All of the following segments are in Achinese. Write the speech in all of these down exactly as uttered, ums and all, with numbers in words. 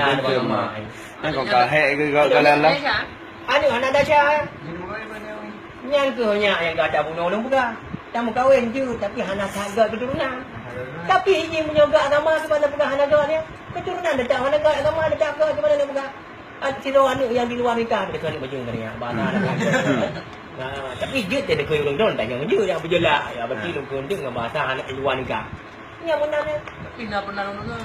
Nah, abang mak. Nah, kau kah hek ke kau kau lalah? Aneuk hana dasar. Nyan keuh nyak nyang gata bunoe lôn peugah. Tameukawen jeuet, tapi hana that gét keuturonan. Tapi iji meunyoe gét agama, siban na peugah hana gét nyan. Keuturonan teutap hana gét, agama teutap gét, siban na peugah. Sidroe aneuk nyang di luwa nikah, beudôh aneuk bajeueng tadi nyan. Bahasa aneuk bajeueng. Nah, tapi jeuet teuh dikeue ureueng droen, tanyong jeuet nyang beujeulaih. Ya, berarti lôn keuneuk deungon bahasa aneuk di luwa nikah. Nyang meunan nyan. Tapi na pernah lôn deungoe,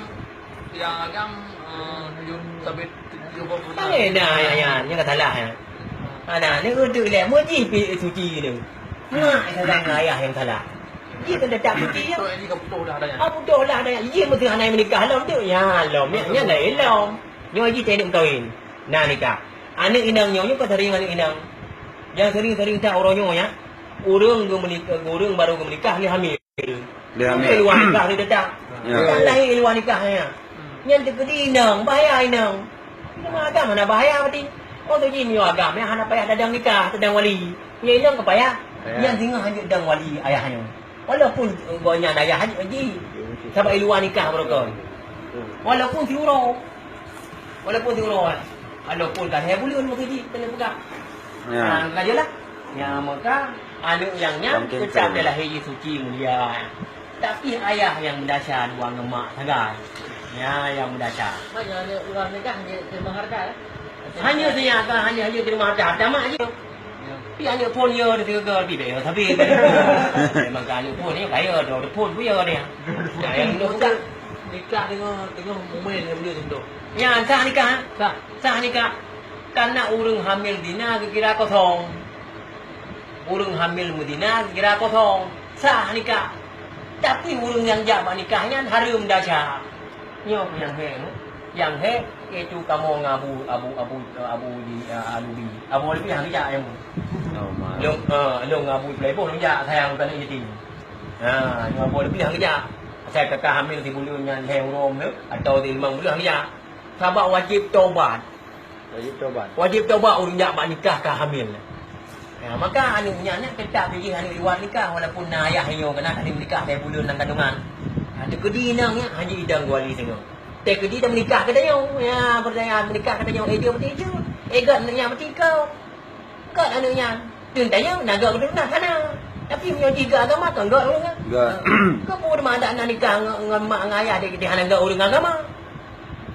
nyang agam, eh, tujoh, sampai tujoh puluh. Pane na, ya, ya, nyang ka salah, ya. Ana, ni udeuek lé, meuji pi suci tu. Mak salah ngon ayah nyang salah. Jih keuneuk teutap suci, ya. Betul, ini ka putôh dah dah, ya. Ah, putôh dah dah, ya. Jih meusti hana meunikah lom tu. Ya, lom, ya, nyan dah ilom. Nyoe jih teuh meukawen. Na nikah. Aneuk inong nyoe, nyoe ka sering aneuk inong. Nyang sering-sering that uroe nyoe, ya. Ureueng geumeunikah, ureueng barô geumeunikah lheuh hamil. Lheuh hamil. Di luwa nikah lheuh teutap. Ya. Teutap lahé di luwa nikah nyan. Nyan teukeudi inong, bahaya inong. Inong agam hana bahaya berarti. Oh, tu jih nyoe agam, ya, hana payah tadong nikah, tadong wali. Nyan inong ka payah. Payah. Nyan singoh hanjeuet dong wali ayah nyoe. Walaupun, eh, gobnyan ayah hanjeuet jih. Sabab di luwa nikah barokon. Walaupun siuroe. Walaupun siuroe. Walaupun ka lhèe buleuen meukeujih keuneuk peugah. Ya. Ha, ka jeulaih. Nya maka aneuk nyang nyan teutap dilahé jih suci mulia. Tapi ayah nyang meudasya dua ngon mak sagai. Nya nyang meudasya. Hanya aneuk ureueng nikah hanya terima harta, eh? Hanya saja, hanya, hanya terima harta. Harta mak jih. Pi aneuk phôn yo di sigoe pi bèk yo sabe. Memang ka aneuk phôn yo kaya droe phôn pun yo dia. Nah, nyang inong bukan. Nikah teungoh, teungoh mumai lhèe buleuen tu. Nyan sah nikah? Sah. Sah nikah. Karena ureueng hamil zina geukira kosong. Ureueng hamil meuzina geukira kosong. Sah nikah. Tapi ureueng nyang jak bak nikah nyan hareuem dasya. Nyoe nyang hèk. Nyang hèk, yaitu kamoe ngon Abu, Abu, Abu, Abu di, eh, Alubi. Abu Alubi han geujak nyang. Oh, ma. Lôn, eh, lôn ngon Abu Sulaiboh lôn jak sayang keu aneuk yatim. Ha, nyoe Abu Alubi han geujak. Asai ka, ka hamil sibuleuen nyan lhèe uroe meunan, atawa silimong buleuen han geujak. Sabab wajéb tobat. Wajéb tobat. Wajéb tobat ureueng jak bak nikah ka hamil. Ya, maka aneuk nyan nyan teutap jih aneuk luwa nikah walaupun na ayah nyoe keunan ka meunikah lhèe buleuen lam kandungan. Ha, teukeudi inong nyan hana idong wali singoh. Teukeudi dah meunikah geutanyoe. Ya, pertanyaan meunikah geutanyoe, eh, jeuet beutôi jeuet. Eh, gét aneuk nyan beutôi keu. Gét aneuk nyan. Teuntanya na gét keuturonan hana. Tapi meunyoe jih gét agama kan gét ureueng nyan. Gét. Keu peue teuma adak na nikah ngon, ngon mak ngon ayah di, di hana gét ureueng agama.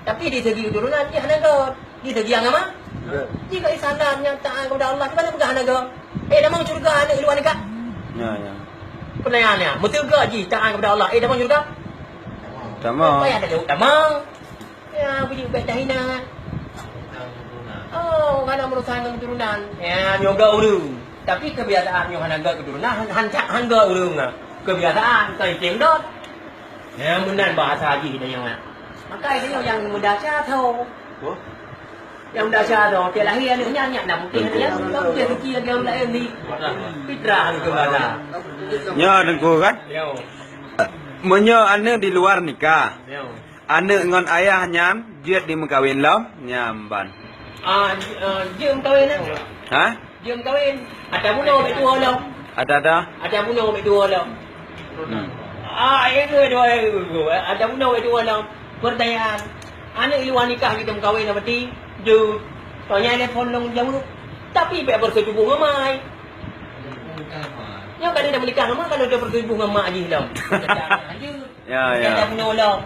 Tapi di segi keuturonan jih hana gét. Di segi agama? Gét. Jih gét Islam nyang taat kepada Allah, di mana peugah hana gét? Eh, damang syurga aneuk luwa nikah? Ya, ya. Pertanyaan nyan, meuseuga jih taat kepada Allah, eh, damang syurga? Tamong. Payah dah jaweueb tamong. Ya, bujik bèk tahina. Oh, hana meurusan ngon keuturonan. Ya, nyoe gét ureueng. Tapi kebiasaan nyoe hana gét keuturonan, han, han, han gét ureueng. Kebiasaan, kon item dot. Ya, meunan bahasa jih tanyoe. Maka tanyoe nyang meudasya tho. Oh. Nyang dasar tu, tiap lahé aneuk nyan, nyan na putéh aneuk nyan, na putéh suci lagèe ureueng laén di fitrah tu keumbala. Nyoe Teungku kan? Yo. Meunyoe aneuk di luar nikah, yo, aneuk ngon ayah nyan jeuet dimeukawen lom, nyan ban. Ah, j-, ah, jeuet meukawen, eh? Ha? Jeuet meukawen. Ata bunoe bèk tuwoe lom. Ata, ata? Ata bunoe bèk tuwoe lom. Hmm. Ah, eh, dua, dua, eh, dua, eh. Ata bunoe bèk tuwoe lom. Pertanyaan. Aneuk i luwa nikah jeuet meukawen, na berarti jeuet. Tanya telepon lôn jaweueb. Tapi bèk berseutubuh ngon mak. Nyoe kan dah meunikah ngon mak, kan dah berseutubuh ngon mak jih lom. Ya, ya. Ata bunoe lom.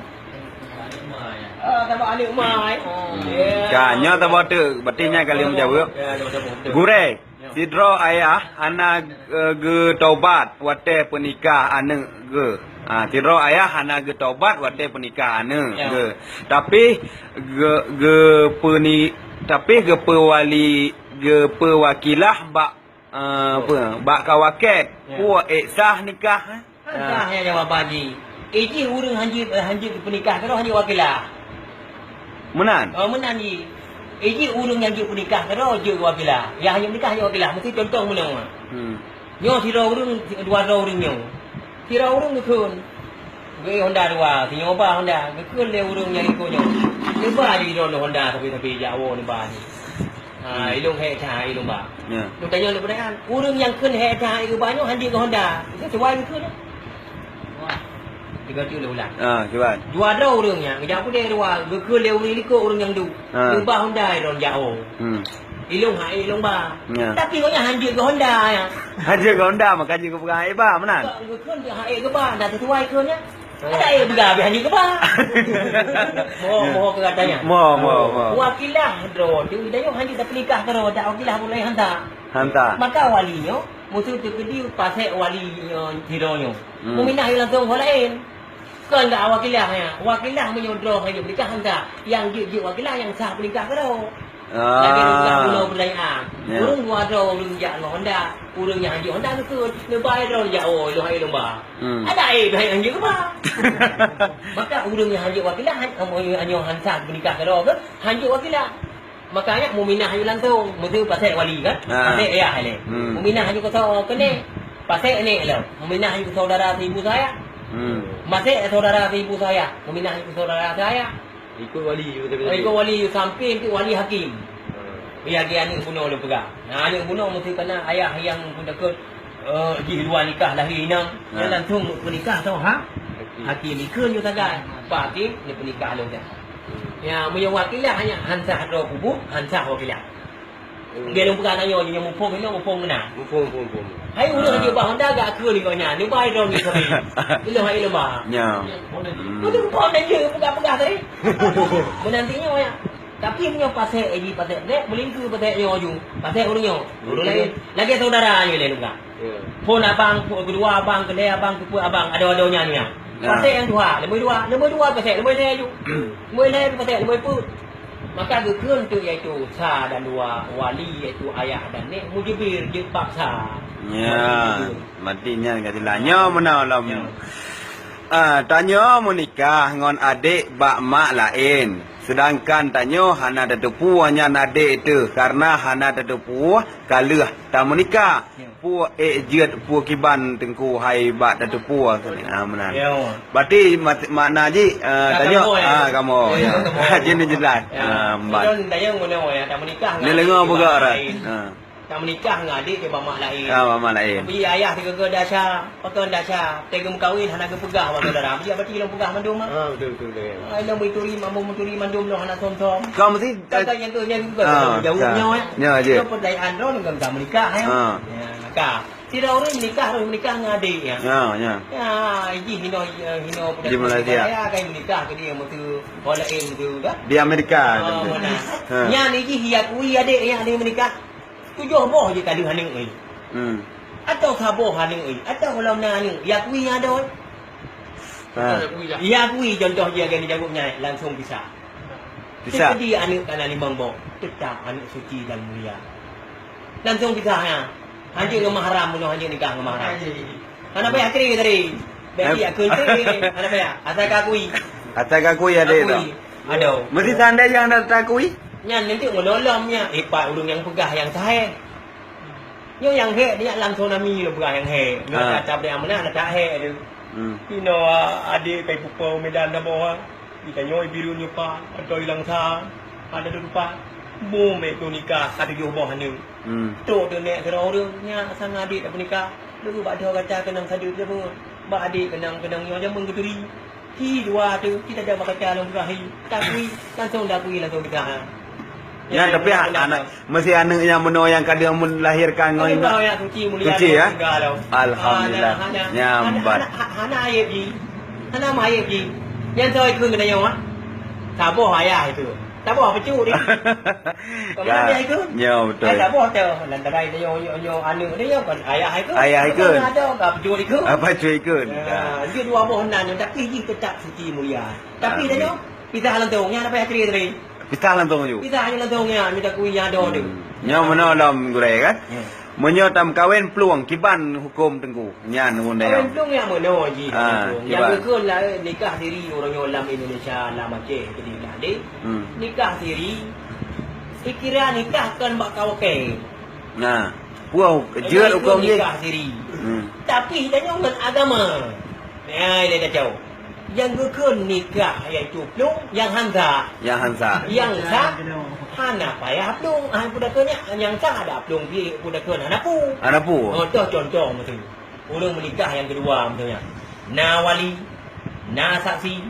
Ah, tambah aneuk mak, eh. Hmm. Ya. Ka, nyoe tabah teuk, berarti nyan ka lheueh meujaweueb. Ya, tabah teuk. Gurèe. Sidroe ayah hana, eh, geutobat watèe peunikah aneuk geuh. Ha, sidroe ayah hana geutobat watèe peunikah aneuk geuh. Tapi geu-, geupeuni-, tapi geupeuwali, geupeuwakilah bak, eh, apa, bak kawakèe. Peue ék sah nikah, eh? Entah ya jawaban jih. Eh, jih ureueng hanjeuet, hanjeuet peunikah keudroe hanjeuet wakilah. Meunan? Oh, meunan jih. Eh, jih ureueng nyang jeuet peunikah keudroe jeuet wakilah. Nyang hanjeuet peunikah hanjeuet wakilah. Meusti contoh meunoe. Hmm. Nyoe sidroe ureueng, dua droe ureueng nyoe. Sidroe ureueng geukheun. Geuyue Honda dua, sinyoe ba Honda. Geukheun lé ureueng nyang ikôt nyoe. Neuba jih droeneuh Honda sabe-sabe jak woe neuba jih. Ha, ilôn hék that, ilôn ba. Ya. Lôn tanyong lé peudayaan, ureueng nyang kheun hék that, ilôn ba nyoe hanjeuet keu Honda. Sesuai geukheun. Wah. Geucok lé ulang. Ah, kiban. Dua droe ureueng nyan, geujak peudeh dua, geukheun lé ureueng likot ureueng nyang duek. Ah. Leubah Honda droe jak o. Hmm. Ilong hai ilong ba. Ya. Tapi gobnyan hanjeuet keu Honda ya. Hanjeuet keu Honda, maka jeuet keu peugah hai ba, meunan. Geukheun jeuet hai keu ba, dah sesuai kheun nyan. Ada air beurah habis hanyut keuba. Moho, moho keu katanya. Moho, moho, moho. Wakilah droe tu, ida nyoe hanyut tapeunikah keudroe, dak wakilah mulai hantar. Hantar. Maka wali nyoe, musu teukeudi pasek wali nyoe, sidroe nyoe. Hmm. Meuminah langsung ho laén. Kon dak wakilah nyan. Wakilah meunyoe droe hanyut peunikah hantar. Nyang jeuet-jeuet wakilah nyang sah peunikah keudroe. Ah. Lagèe ureueng bunoe beurtanyaan. Ya. Ureueng dua droe ureueng jak ngon Honda. Ureueng nyang hanjeuet Honda geukheun, neuba droe jak o, ilong hai ilong ba. Hmm. Ada eh, hai hanjeuet ba. Maka ureueng nyang hanjeuet wakilah, han-, hanyoe hansa peunikah keudroe ke, hanjeuet wakilah. Makanya meuminah hanjeuet langsung, meuteupasek wali kan? Ha. Pasek ayah lé. Hmm. Meuminah hanjeuet keu saudara keuneuk, pasek nek lom. Meuminah hanjeuet keu saudara seibu sayang. Hmm. Masek saudara seibu sayang, meuminah hanjeuet keu saudara sayang. Ikut wali, ikut wali. Ikut wali, sampai ikut wali hakim. Hmm. Ya, dia aneuk bunoe lôn peugah. Nah, aneuk bunoe meusti kana ayah nyang peudeukôt, eh, jih dua nikah lahé inong. Ha. Nyan langsung peunikah tau, ha? Hakim. Hakim ikut nyoe sagai. Pak hakim, ni peunikah lôn dah. Ya, meunyoe wakilah hanya hansah droe kubu, hansah wakilah. Hmm. Dia lôn peugah tanyoe, nyoe muphom, nyoe muphom keunan. Muphom, muphom, muphom. Hai ureueng Ah. di bawah Honda gak keu ni kau nyan. Ni bai droe ni sabe. Ilong hai ilong ba. Nya. Hmm. Kau tu kau dah je peugah-peugah tadi. Menanti nyoe ya. Tapi meunyoe pasek, eh, ji pasek brek, meulingkeu pasek nyoe ju. Pasek ureueng nyoe. Ureueng laén. Lagèe saudara nyoe lé lôn peugah. Ya. Phon abang, phon keudua abang, keulhèe abang, keupeuet abang, adoe-adoe nyan nyan. Ya. Pasek nyang tuha, leumoi dua, leumoi dua pasek, leumoi lhèe ju. Leumoi lhèe pasek, leumoi peuet. Maka geukheun teuk yaitu sa dan dua wali, yaitu ayah dan nek, mujibir jeuet paksa. Ya, mati nyan ka jeulaih. Nyoe meunan lom. Ya. Ah, tanyoe meunikah ngon adék bak mak laén. Seudangkan tanyoe hana tateupeue nyan adék teuh, kareuna hana tateupeue ka lheueh tameunikah. Ya. Peue ék jeuet peue kiban teungku hai bak tateupeue keuneuk, ah, meunan. Ya. Berarti mak-, makna jih, eh, Ka tanyoe, kamoe, ya. ah, kamoe, Ya, ya. kamoe. Jih ni jeulaih. Ya. Ah, meunan. Kan tanyoe meunoe ya, tameunikah Ni ngon lengoe adék peugah bak mak rat. laén. Ah. Tameunikah ngon adék di bak mak laén. Ah, bak mak laén. Tapi ayah sigoe-goe desya, pakon desya, teuka meukawen hana geupeugah bak saudara. Bijak berarti lôn peugah mandum, ah. Ah, betul, betul, betul. Ah, ilong meuturi, mampu meuturi mandum lôn hana som-som. Kau mesti, Kakak nyang tu, nyang tu, Ah, jauh ka. nyoe, eh. Nyoe je. Nyoe pertanyaan droe ngon ka meunikah, eh. Ah. Ya, ka. Sidroe ureueng meunikah, ureueng meunikah ngon adék, ya. Ya, ya. Ya, iji hino, hino Di Malaysia. Saya kan meunikah ke dia, mutu, bola eh, mutu, kan? Di Amerika, Oh, tentu. mana? Ha. Nyan iji diakui adék, ya, dia meunikah. Tujoh boh je ka deuh aneuk, eh. Hmm. Atau saboh aneuk, eh. Atau kalau na aneuk, diakui adoe. Ha. Diakui contoh je, kan, jago nyan, langsung pisah. Pisah. Jadi aneuk kana limong boh, tetap aneuk suci dan mulia. Langsung pisah, ya. Hanjeuet ngon mahram, bunoe hanjeuet nikah ngon mahram. Hana payah kiri tadi. Berarti Em. aku kiri. Hana payah. Asal ka akui. Asal ka akui adék tu. Akui. Adoe. Mesti seandai nyang dah takui? Nyan nanti menolong nya. Eh, pat ureueng nyang peugah nyang sahé. Nyoe nyang hék dia langsung nami lôn peugah nyang hék. Nyoe Ha. tak, tak beri amanah, tak hék tu. Hmm. Inoe adék kai pupo Medan dah boh. Di tanyoe biru nyoe pa, atau ilang sa, ada tu pa. Bom ék tu nikah, ka tujoh boh aneuk. Hmm. Tok tu nek sidroe ureueng, nyak sang adék dak peunikah. Lalu bak doh gata keunong sadeup jameun. Bak adék keunong-keunong nyoe jameun geuturi. Hi dua tu, kita dak bak gata lôn peugah hi. Takui, langsung takui, langsung nikah. Ya, tapi anak, Mesti aneuk nyang bunoe nyang ka deuh meulahirkan ngon Aneuk inong. Nyang suci mulia Suci, ya? Alhamdulillah. Hana, hana, Nyambat. Hana, hana, hana aib jih. Hana mah aib jih. Nyang soe ikheun keu tanyoe, ah? Saboh ayah itu. Saboh apa cuk ni? Kamu Ka-, ada ikheun? ya, betul. Ai saboh tu. Lantaran dia nyoe, nyoe, nyoe aneuk dia nyoe kan ayah ikheun. Ayah ikheun. Ada ka pecut ikheun. Apa cuk ikheun? Ya, Ya. dia dua boh nan, tapi jih tetap suci mulia. Tapi Ah, dia nyoe, pisah langsung. Nyang apa yang tadi tadi? Pisah langsung ju. Pisah je langsung nyan, minta kui nyang ada tu. Hmm. Nyoe meunoe lom gurée kan? Ya. Meunyoe tameukawen plueng kiban huköm teungku? Nyan ureueng dayong. Kawen plueng nyang meunoe jih. Ah, Nyang kiban. Geukheun lah, eh, nikah siri ureueng nyoe lam Indonesia, lam Aceh, jadi lah deh. Hmm. Nikah siri, dikira nikah kon bak kawakée. Nah, puah jeuet Itu huköm jih. nikah siri. Hmm. Tapi tanyoe ngon agama. Ya, ini kacau. Nyang geukheun nikah yaitu plueng nyang hansa. Nyang hansa. Nyang sah hana payah plueng. Ah, peue dakeuh nyan, nyang sah ada plueng pih peue dakeuh hana pu. Hana pu. Oh, toh contoh meutu. Ureueng meunikah nyang keudua meutu nyan. Na wali, Na saksi,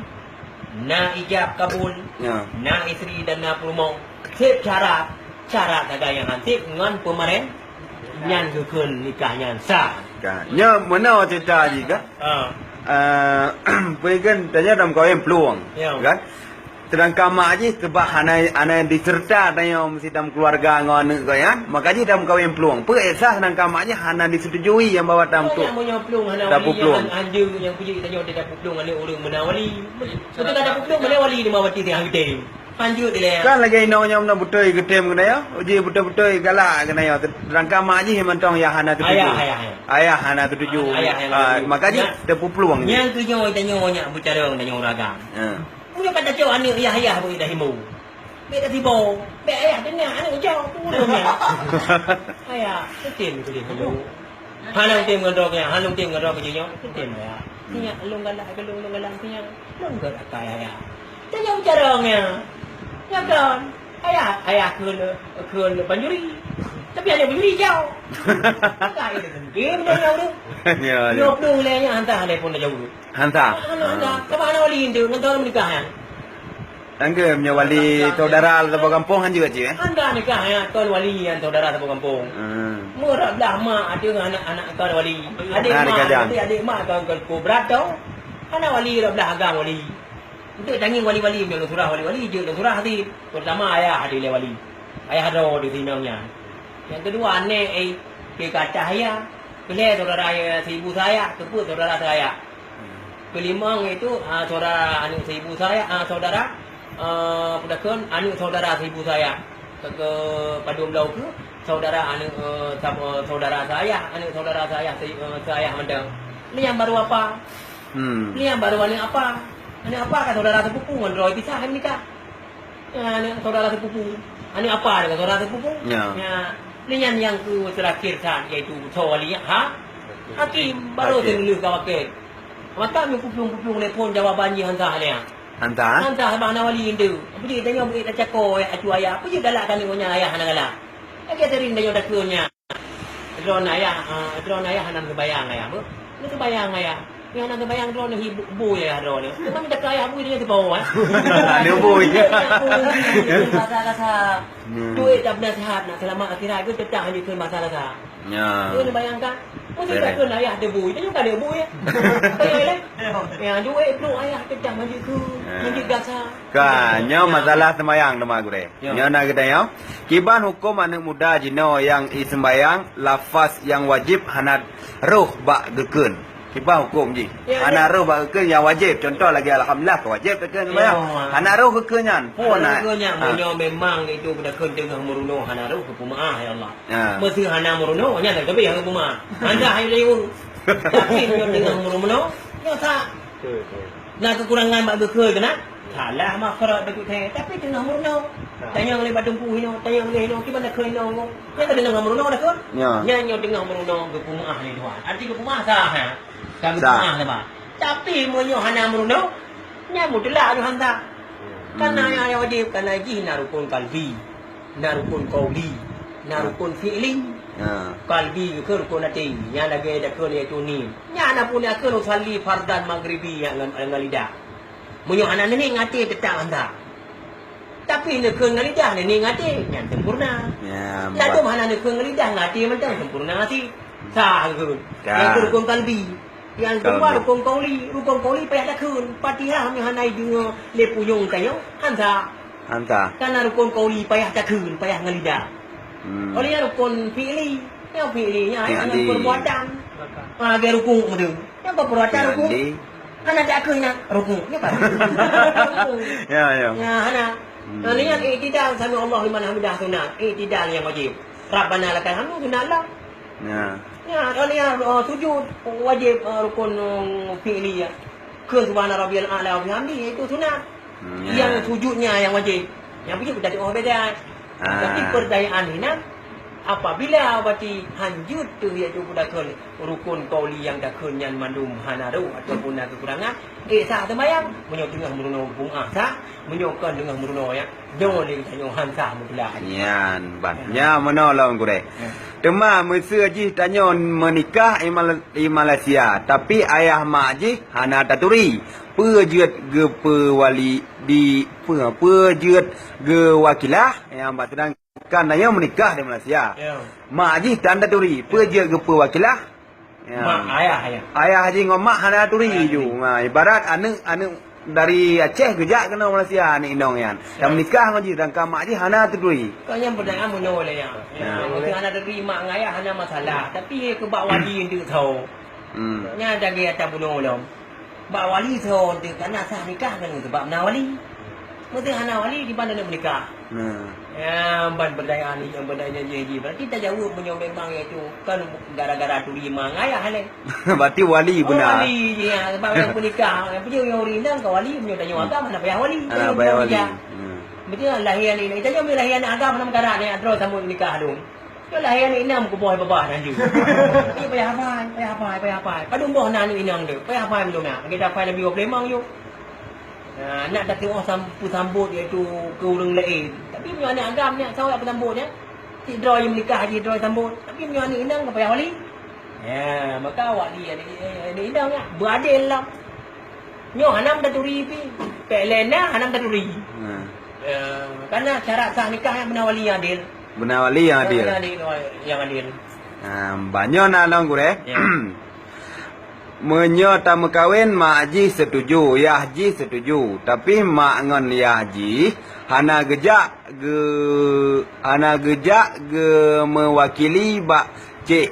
na ijab kabul, ya, na istri dan na peurumoh. Seb syarat, syarat sagai nyang han seb ngon peumarèn, nyan geukheun nikah nyan sah. Ka. Nyoe meunoe cerita jih ka? Ha. Eh, peue kan tanya dalam kawin peluang, ya, kan? Sedangkan mak jih sebab hana, hana diserta tanyoe meusidang keuluwarga ngon aneuk geuh nyan, maka jih dalam kawin peluang. Peue sah sedangkan mak jih hana disetujui nyang bahwa tam tu. Meunyoe peluang hana wali, dapur peluang. Han, han jeuet nyang peujeuet tanyoe di dapur peluang aneuk ureueng meunan wali. Beutôi ka dapur peluang meunan wali di mawati teuh han geutem. Han jeuet dilèe. Kan lagèe inoe nyoe meunan beutôi geutem keunoe ya. Uji beutôi-beutôi galak keunoe ya. Sedangkan mak jih mantong ya hana setuju. Ayah, ayah, ayah. Ayah hana setuju. Ayah hana setuju. Ah, maka jih dapur peluang jih. Nyang keu nyoe tanyoe nyak beucarông tanyoe ureueng agam. Ha. Meunyoe ka tacok aneuk yah-yah beu dah himbô. Bèk tasibo. Bèk ayah deungoe aneuk jauh turun nyan. Ayah, kutem kutem dulu. Hana kutem ngon droe nyan, hana kutem ngon droe keu nyoe, kutem ya. Nyak lôn galak keu lôn, lôn galak keu nyak. Lôn galak keu ayah. Tanyong carông nyan. Nyan kan. Ayah, ayah kheun, kheun banjuri. Tapi aneuk banjuri jauh. Maka ayah kheun, "Dia benar jauh tu." Ya, ya. Dua puluh lé nyan hantar telepon dah jauh tu. Hantar. Hana, hana. Sabab hana wali tu, ngon tahun menikah nyan. Angge, meunyoe wali saudara saboh gampông han jeuet cit, eh? Anda nikah ya, kon wali nyan saudara saboh gampông. Hmm. Meurok blah mak ateueh anak-anak kon wali. Adik mak, adik, adik mak kon, kon kobra tau. Hana wali rok blah agam wali. Untuk tangieng wali-wali, meunyoe lôn surah wali-wali, jeuet lôn surah hati. Terutama ayah hati lé wali. Ayah droe di sinong nyan. Nyang keudua, aneuk, eh, ke kata ayah. Keulhèe saudara ayah seibu sayah, keupeuet saudara sayah. Keulimong itu, ah, saudara aneuk seibu sayah, ah, saudara, ah, peue takheun aneuk saudara seibu sayah. Keu, keu padum bloe keu saudara aneuk, eh, sab-, eh, saudara sayah, aneuk saudara sayah sei-, eh, sayah mantong. Nyan baru apa? Hmm. Nyan baru aneuk apa? Aneuk apa ka saudara sepupu ngon droe pisah hai menikah. Ya, aneuk saudara sepupu. Aneuk apa deungon saudara sepupu? Ya. Ya. Nyan nyang keu terakhir that, yaitu soe wali, ha? Hakim. Baru hakim. Teungeulheueh ka wakil. Maka meunyo puplong-puplong telepon jawaban jih han sah nyan. Han sah? Han sah, sabab hana wali nyan tu. Apa jih tanyoe beu tacako, ya, acu ayah. Apa jih galak kami ngon nyan ayah hana galak. Lagèe sering tanyoe takheun nyan. Droeneuh ayah, ah, droeneuh ayah hana seumayang ayah, beuh. Hana seumayang ayah. Nyang hana seumayang droeneuh hi bu-, bui ayah droeneuh. Cuma minta keu ayah bui, dia teubawa, eh. Ada bui. Dia bui, dia bahasa kasar. Hmm. Duit tak pernah sihat, nak selamat akhirat ke tetap hanya keu bahasa kasar. Ya. Droeneuh bayangkan. Mungkin tak kena ayah ada bui, dia juga ada bui, ya. Bayang, eh. Ya, duit perlu ayah tetap hanya keu, ya, hanya kasar. Kan, nyoe masalah seumayang teuma gurèe. Ya. Nyoe na geutanyoe. Kiban huköm aneuk muda jinoe nyang i seumbayang lafaz nyang wajéb hana rhoh bak geukheun. Kiban huköm jih. Ya, hana rhoh bak geukheun nyang wajéb. Contoh lagèe alhamdulillah ka wajéb geukheun seumbayang. Ya. Hana rhoh geukheun nyan. Pun hana. Geukheun nyan, ha. Meunyoe memang itu geukheun teungoh meurunoe hana rhoh, geupeumaáh ya Allah. Ya. Meuseu hana meurunoe, nyan tapi nyang geupeumaáh. Hana hai lewat. Tapi meunyoe teungoh meurunoe, nyoe sa. Betul, betul. Na keukurangan bak geukheun keunan? Salah makhraj bacut hai, tapi teungoh meurunoe. Ha. Tanyong lé bak teungku hinoe, tanyong lé hinoe, kiban takheun hinoe. Nyan ka teungoh meurunoe takheun? Ya. Nyan nyoe teungoh meurunoe geupeumaáh lé Tuhan. Arti geupeumaáh sah, ha? Ka geupeumaah sah. Sah. Tapi meunyoe hana meurunoe, nyan mutlak Tuhan sah. Hmm. Karena nyang wajéb, karena jih na rukun kalbi, na rukun qauli, na rukun fi'li. Ha. Kalbi geukheun rukun até, nyang lagèe takheun yaitu niet. Nyan na pun takheun usalli fardan maghribi nyan ngon, ngon lidah. Meunyoe hana neuniet ngon até, teutap han sah. Tapi neukheun ngon lidah, neuniet ngon até, nyan sempurna. Ya, ladôm hana neukheun ngon lidah, ngon até mantong sempurna cit. Sah geukheun. Kan. Nyan keuh rukun kalbi. Nyang keudua rukun qauli. Rukun qauli payah takheun. Fatihah meunyoe hana jideungoe lé punyueng tanyoe, han sah. Han sah. Karena rukun qauli payah takheun, payah ngon lidah. Hmm. Oleh nyan rukun fi'li. Nyang fi'li nyan, nyan perbuatan. Ha, lagèe rukuk meudu. Nyan perbuatan rukuk. Hana takheun nyan rukuk. Nyan apa? Ya, ya. Ya, hana. Hmm. Nah, nyan i'tidal, sami Allahu liman hamidah sunat. I'tidal nyang wajéb. Rabbana lakal hamdu sunat lah. Ya. Ya, oh, ya, oh, sujud wajéb, oh, rukun, oh, fi'li ya. Keu subhana rabbiyal a'la wa bihamdi, itu sunat. Hmm, ya. Nyang sujudnya nyang wajéb. Nyang wajéb kita doa beda. Ah. Tapi pertanyaan inan, apabila wati hanjeuet teuh yaitu budakeun rukun qauli nyang takheun nyan mandum hana rhoh ataupun na keukurangan, eh, sah seumayang. Meunyoe teungoh meurunoe geupeumaah sah, meunyoe kon teungoh meurunoe ya, nyoe lé tanyoe han sah mutlak. Nyan ban. Ya. Nya meunoe lom gurèe. Ya. Teuma meuseu jih tanyoe meunikah i Mal-, i Malaysia, tapi ayah mak jih hana taturi. Peue jeuet geupeuwali di, peue, peue jeuet geuwakilah, nyang ba, sedangkan tanyoe meunikah di Malaysia. Ya. Mak jih tan taturi, peue jeuet geupeuwakilah? Ya. Mak, ayah, ayah. Ayah jih ngon mak hana turi ju. Ha, ibarat aneuk, aneuk dari Aceh geujak keunoe Malaysia, aneuk inong nyan. Ya. Dan meunikah ngon jih, sedangkan mak jih hana taturi. Kau nyang beuna bunoe lé nyan. Ya. Mungkin hana taturi mak ngon ayah hana masalah, tapi keu bak wali enteuk tho. Hmm. Nyan dagé ata bunoe lom. Bak wali soe teuh kana sah nikah kan sebab na wali. Meuseuh hana wali di mana nak menikah? Nah. Ya, ban berdaya ni, ban berdaya jadi. Berarti tajaweueb meunyoe memang itu kan gara-gara turi ma ngayah lé. Berarti wali beuna. Wali je ya, sebab yang menikah. Yang punya yang orang inang ke wali, punya tanya agama, mana payah wali. Ah, payah wali. Hmm. Betul lahir ni, kita punya lahir anak agama, mana negara ni, terus sambut nikah tu. Yoh lahé aneuk inong meukuboh babah dan ju. Ih, payah hafai, payah hafai, payah hafai. Padum boh na aneuk inong tu, payah hafai mandum nyan. Lagèe hafai Nabi dua puluh lima yôh. Nah, nak tateu'oh sam-, peusambot iaitu keu ureueng laén. Tapi meunyoe aneuk agam nyan, sawa peusambot nyan. Cit droe jih meunikah jih droe sambot. Tapi meunyoe aneuk inong, payah wali. Ya, maka awak di aneuk, aneuk inong nyan beuadil lah. Nyoe hana taturi pih. Pek laén na hana taturi. Nah. Ya, karena syarat sah nikah nyan beuna wali nyang adil. Beuna wali nyang adil. Beuna wali nyang adil. Ha, banyoe na lom gurèe. Ya. Meunyoe tameukawen mak jih setuju, yah jih setuju, tapi mak ngon yah jih hana geujak geu-, hana geujak geumeuwakili bak cek,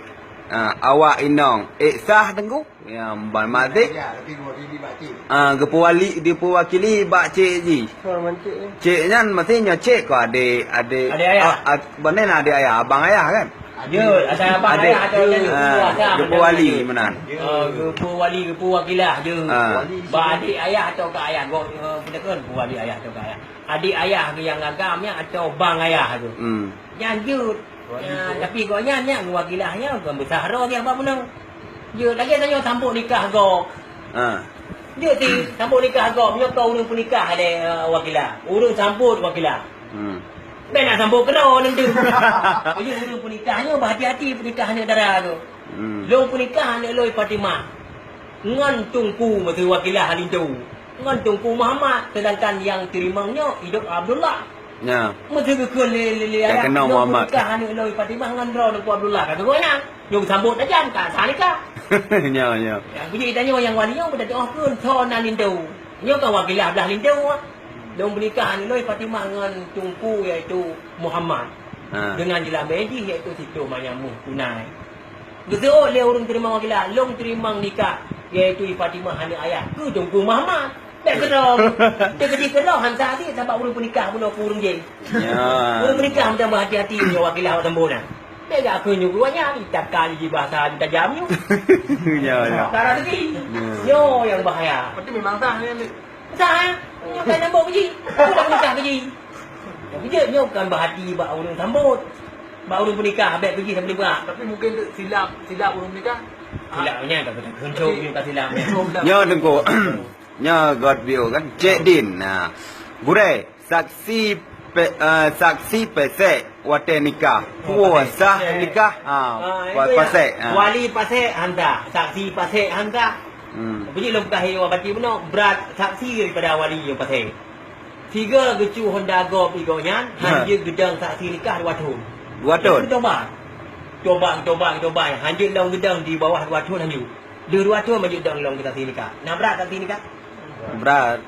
ha, awak inong. Ék sah teungku? Ya, ban maté. Ya, tapi mewakili bak cek. Ah, geupeuwali, geupeuwakili bak cek jih. Ha, man cek ni. Cek nyan mesti nyoe cek keu adek, adek, adek ayah. Ah, ah, bukan adek ayah, abang ayah kan? Ya, ada abang ayah atau ada, ah, geupeuwali meunan. Ya, geupeuwali, geupeuwakilah je. Ah. Bak adek ayah atau keu ayah, gok, eh, kita kan geupeuwali ayah atau keu ayah. Adek ayah ke nyang agam nyan atau bang ayah tu. Hmm. Nyan jeuet. Ya, tapi gobnyan nyan wakilah nyan bukan besar roh dia bak bunoe. Jeuet lagèe tanyoe sambot nikah gob. Ha. Jeuet ti sambot nikah gob nyoe keu ureueng peunikah lé, eh, wakilah. Ureueng sambot wakilah. Hmm. Bèk nak sambot keudroe nanti. Jadi ureueng peunikah nyoe berhati-hati peunikah aneuk dara tu. Hmm. Lôn peunikah aneuk lôn Fatimah ngon Teungku, maksud wakilah linto. Ngon Teungku Muhammad, sedangkan nyang teurimong nyoe idop Abdullah. Ya. Meuseuti geukheun lé, lé, lé ayah, nyoe Muhammad. Nikah aneuk lôn Fatimah ngon droe Teungku Abdullah, ka geugoe nyan. Nyoe geusambot tajam, ka sah nikah. Nyoe, nyoe. Ya, beujeuet tanyoe nyang wali nyoe beutatu'oh kheun, soe nan linto. Nyoe kan wakilah blah linto. Lôn peunikah aneuk lôn Fatimah ngon Teungku, yaitu Muhammad. Ha. Dengan jeulamé jih, yaitu Sitoe Manyamuh Kunai. Geuseuôt lé ureueng teurimong wakilah, lôn teurimong nikah, yaitu Fatimah aneuk ayah, keu Teungku Muhammad. Bèk keudroe. Teukeudi keudroe han sah cit sabab ureueng peunikah bunoe keu ureueng jih. Ya. Ureueng peunikah meunan hati-hati nyoe wakilah awak sambot nyan. Bèk gak keu nyoe keuluwa nyan, takal jih bahasa tajam nyoe. Ya, ya. Cara teuki. Ya. Nyoe nyang bahaya. Berarti memang sah nyan. Sah, eh? Nyoe kan sambot keu jih. Nyoe peunikah keu jih. Tapi jeuet nyoe kan bahati bak ureueng sambot. Bak ureueng peunikah, bèk keu jih sapeue bak. Tapi mungkin tu silap, silap ureueng peunikah. Silap nyan ka keuncok nyoe ka silap nyan. Nyoe Teungku. Nyoe God Bio kan. Cek Din. Nah. Gurèe, saksi pe-, eh, saksi pesek watèe nikah. Oh, puasa pasek. Nikah. Ha, ah, pa-, itu ya. Pasek. Ha. Wali pasek han sah, saksi pasek han sah. Hmm. Beujeuet lôn peugah lé awak bati bunoe, brat saksi daripada wali nyang pasek. Sigoe geucue honda gob igoe nyan, ha, han jeuet geudong saksi nikah dua thôn. Dua thôn? Geutobat. Tobat, tobat, tobat. Han jeuet lom geudong di bawah dua thôn han jeuet. Dua, dua thôn han jeuet dong lom keu saksi nikah. Na brat saksi nikah? Brat.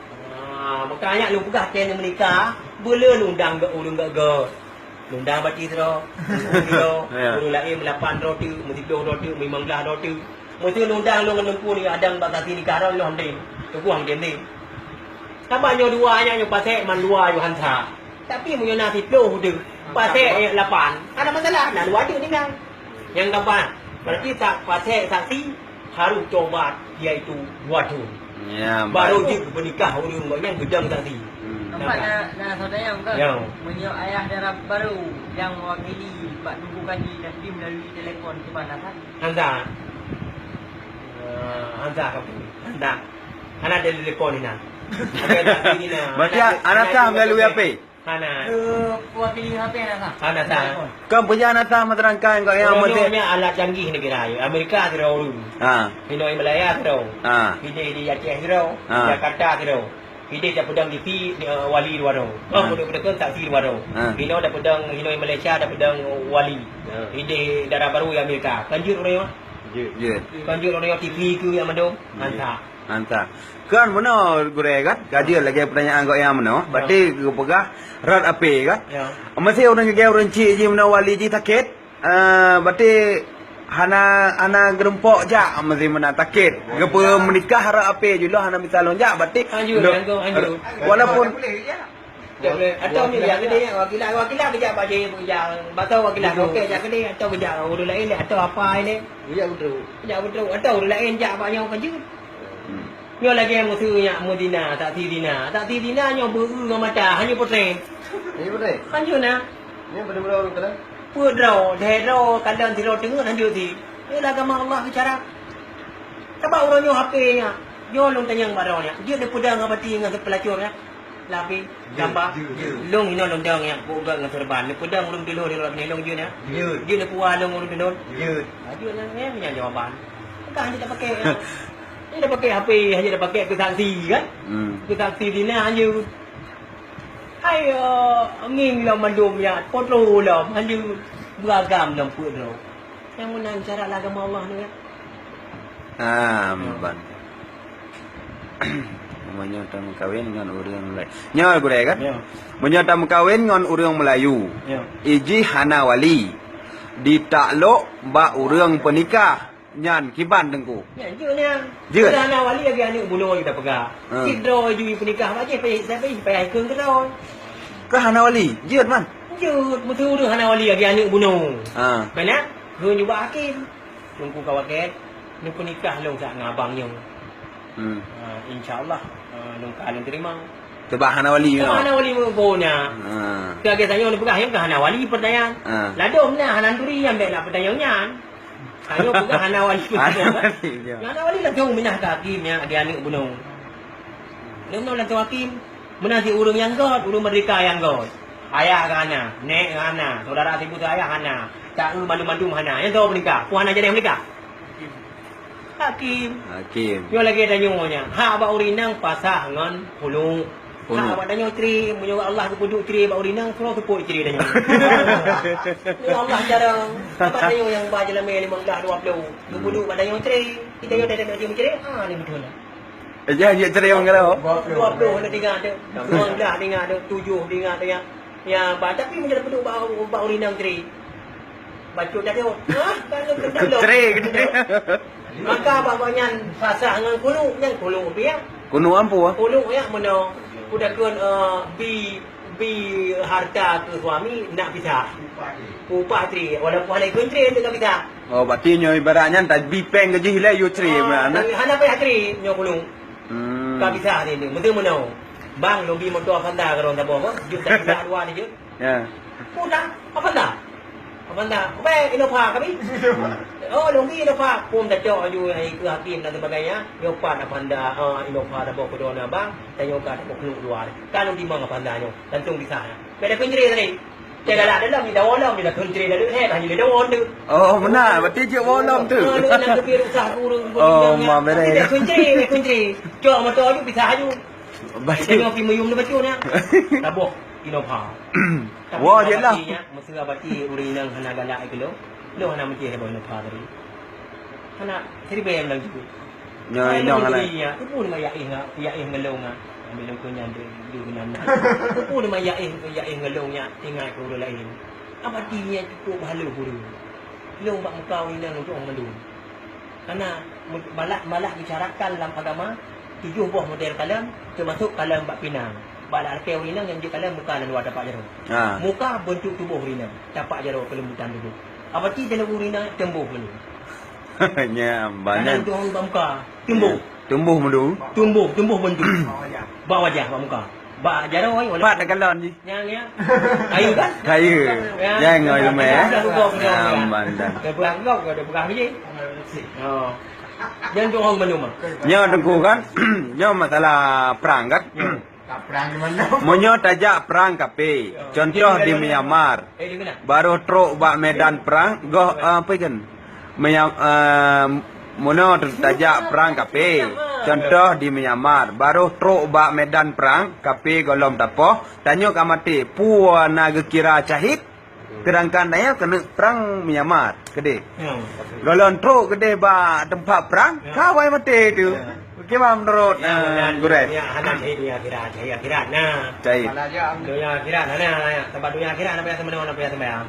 Ah, maka nyan lôn peugah watèe meunikah, beu lôn undang geu-, ureueng geu-, geu-. Undang bati sidroe, ureueng sidroe, ya, ureueng laén meulapan droe teuk, meusiploh droe teuk, meulimong blah droe teuk. Meuseuti undang lôn ngon Teungku ni adang bak saksi nikah droe lôn dem. Teungku han dem ni. Sabab nyoe dua nyan nyoe pasek mandua nyoe han sah. Tapi meunyoe na siploh teuk, pasek nyoe lapan, hana masalah, na dua teuk tinggai. Nyang keempat, berarti sa-, pasek saksi harus tobat, yaitu dua thôn. Ya, baru baik. Jeuet peunikah ureueng nyan geudong saksi. Hmm. Nampak. Nampak na, na saudara nyang ke? Ya. Meunyoe ayah dara baru nyang mewakili bak Teungku Kaji Taslim melalui telepon, cuba na kan? Hana. Ah, hana, Teungku. Hana. Hana ada telepon ni, nah. Ada tak ini, nah. Berarti hana, hana ada melalui telepon. H P? Hana. Keu wakili H P hana sah. Hana sah. Kan peue nyang hana sah, menerangkan kok nyang Ureueng penting. Nyoe nyan alat canggih neugara. Amerika sidroe ureueng. Ha. Hinoe Malaysia sidroe. Ha. Hideh di Aceh sidroe. Ha. Jakarta sidroe. Hideh tapeudong di si, eh, wali dua droe. Ha. Oh, peudong-peudong saksi dua droe. Ha. Hinoe tapeudong, hinoe Malaysia tapeudong wali. Ha. Hideh dara barô di Amerika. Kan jeuet ureueng nyoe? Jeuet. Jeuet. Kan jeuet ureueng nyoe T V keu nyang mandum? Jeuet. Hana sah. Hana sah. Kan meunoe gurèe kan? Ka jeuet lagèe peutanyaan gobnyan meunoe. Ya. Berarti geupeugah rot ape kan? Ya. Meusé ureueng geupeugah ureueng chik jih meunoe wali jih sakét. Eh, berarti hana, hana geureumpok jak meusé meunan sakét. Ya. Geupeu meunikah rot ape jih lôn hana mita lôn jak. Berarti Lanjut, lôn, lanjut, lanjut. Walaupun Atau ni jak keudéh, wakilah, wakilah keujak bak jih, keujak, bak tau wakilah, oke, jak keudéh, atau keujak ureueng laén, atau apa ini. Keujak beutôi. Keujak beutôi, atau ureueng laén jak bak nyoe keujeuet. Hmm. Nyoe lagèe meuseu nyak meuzina, saksi zina. Saksi zina nyoe beu-eu ngon mata, hana putéh. Hana putéh? Hana na. Nyoe beudôh-beudôh ureueng keunan? Peuet droe, lhèe droe, kalon sidroe teungeut, hana jeuet sit. Nyoe agama Allah bicara. Sabab ureueng nyoe H P nyak. Nyoe lôn tanyong bak droe nyak. Jeuet neupeudong ngon pati ngon peulacur nyak. Lapéh, jeuet, gamba. Jeuet, jeuet. Lôn hinoe lôn dong nyak, bôh gèt ngon seureuban. Neupeudong ureueng tulông di luwa nyoe jeuet nyak. Jeuet. Jeuet neupuwoe lôn ureueng tulông. Jeuet. Ha, jeuet nyan, nyan jawaban. Kan hana tapaké. Hana tapaké H P, hana tapaké keu saksi kan? Hmm. Keu saksi zina hana. Hai, eh, ngieng lom mandum nyan, po troh lom, hana beuragam lom peuet droe. Nyang meunan cara agama Allah ni kan? Ah, ban. Meunyoe tameukawen ngon ureueng Melayu. Nyoe gurèe kan? Ya. Meunyoe tameukawen ngon ureueng Melayu, ya, ijih hana wali, ditaklok bak ureueng peunikah, nyan kiban Teungku? Nyan jeuet nyan. Jeuet. Hana wali lagèe aneuk bunoe kita peugah. Ha. Cit droe ju peunikah bak jih, payah, payah, payah ikheun keudroe. Keu hana wali? Jeuet man? Jeuet, meuseu ureueng hana wali lagèe aneuk bunoe. Ha. Keunan, kheun ju bak hakim. Teungku ka wakèe, neupeunikah lôn sak ngon abang nyoe. Hmm. Ha, insya Allah, ha, lôn ka lôn teurimong. Sebab hana wali. Sebab nyoe hana wali meugo na. Ha. Keu lagèe tanyoe neupeugah, nyang ka hana wali peutanyaan. Ha. Ladôm na hana turi nyang bèk na peutanyaan nyan. Tanyoe peugah hana wali. Hana wali, ya. Hana wali langsung minah keu hakim nyan, di aneuk bunoe. Lôn langsung hakim. Meunan cit ureueng nyang göt, ureueng merdeka nyang göt. Ayah ka hana, nèk ka hana, syedara sibu ayah hana, ta-eu mandum-mandum hana. Nyang soe peunikah? Peue hana jadeh meunikah? Hakim. Hakim. Nyoe lagèe tanyoe nyan. Hak bak ureueng inong pasah ngon khulu'. Khulu'. Hak bak tanyoe cre, meunyoe Allah geupeuduek cre bak ureueng inong, suroe seupôt cre tanyoe. Nyoe Allah jarang. Bak tanyoe nyang ba jeulamèe limong blah dua ploh. Geupeuduek bak tanyoe cre. Kita nyoe dah, dah, dah, cre, ah, ni beutôi lah. Eh, jangan jeuet cerai orang kalau. Dua puluh na tinggai tu. Dua belas tinggai tu. Tujuh tinggai tu ya. Ya, ba, tapi meunyoe peuduek bak, bak ureueng inong cerai. Bacut dah tu. Hah? Kan tu kendala. Cerai gitu. Maka bak nyan pasah ngon khulu', nyan khulu' pih ya. Khulu' ampu, ah? Khulu' ya, meunoe. Kuda kun, eh, bi Bi harta keu suami nak pisah. Upah isteri, walaupun hana ikheun isteri untuk ka pisah. Oh, berarti nyoe ibarat nyan tabi péng keu jih lé yue isteri. Ah, meunan, eh? Hana payah isteri nyoe khulu'. Hmm. Ka pisah ni, ni. Meuteumeunoe. Bang, lôn bi moto Avanza keu droe saboh, bang. Jeuet dak dua ni jeuet. Ya. Udah, Avanza. Avanza. Baik, Innova kami. Oh, lôn bi Innova. Pun tacok aju, eh, keu hakim dan sebagainya. Nyoe pat Avanza, ah, Innova saboh keu droe na, bang. Tanyoe ka saboh khulu' dua. Ka lôn timang Avanza nyoe. Langsung pisah nyan. Beda keuntri tadi. Cek galak dalam, di dawa dalam, bila keuntri lalu, eh, hanya di dawa tu. Oh, meunan. Berarti cek dawa dalam tu. Ah, lu nak lebih usah kurung, kurung. Oh, ma, beda. Tapi dia keuntri, dia keuntri. Cok motor tu bisa aju. Baca. Dia pergi meyum dia baca ni. Taboh, Innova. Tapi wah, je lah. Mesti abati ureueng inong hana galak ke lo. Lo hana mesti saboh Innova tadi. Hana, seribu yang bilang juga. Nyoe inong hana. Teupeu nama yaih nga, yaih ngelong nga. Ambil lengkong nyan deh, deh benam na. Teupeu nama yaih, yaih ngelong nya, tinggai ke ureueng lain. Apa dia cukup bahalu ureueng? Lông bak muka ureueng inong untuk mandum. Karena me-, malah, malah disyaratkan dalam agama tujuh boh model kalam, termasuk kalam bak pinang. Bak lakée ureueng inong nyang jeuet kalam muka dan luar tapak jaroe. Ha. Muka bentuk tuboh ureueng inong, tapak jaroe kelembutan tuboh. Apa ti dalam ureueng inong tumboh dulu. Nya, banan. Kadang tu orang bak muka, tumboh. Ya. Tumboh mandum. Tumboh, tumboh bentuk. Bak wajah, bak muka. Bak jaroe, walaupun pat takalon jih. Nyang, nyang. Kayu kan? Kayu. Ya. Jangan ngoi lumai, eh. Dah rugom, dah, dah. Aman dah. Dah berang rugom, dah berang biji. Oh. Jangan tu orang belum, ah. Nyoe Teungku kan? Nyoe masalah perang kan? Ya. Meunyoe tajak prang kafé, contoh di Myanmar, barô trok bak medan prang, goh, eh, apa kan? Myanmar, eh, meunyoe tajak prang kafé, contoh di Myanmar, barô trok bak medan prang kafé gohlom tapoh, tanyoe ka maté, peue na geukira syahid? Seudangkan tanyoe keuneuk prang Myanmar keudeh. Gohlom trok keudeh bak teumpat prang, ka awai maté tu. Bagaimana menurut, eh, gurèe? Ya, hana syahid dunia akhirat, syahid akhirat na. Syahid. Dunia akhirat hana, ya. Sebab dunia akhirat hana payah seumayang, hana payah seumayang.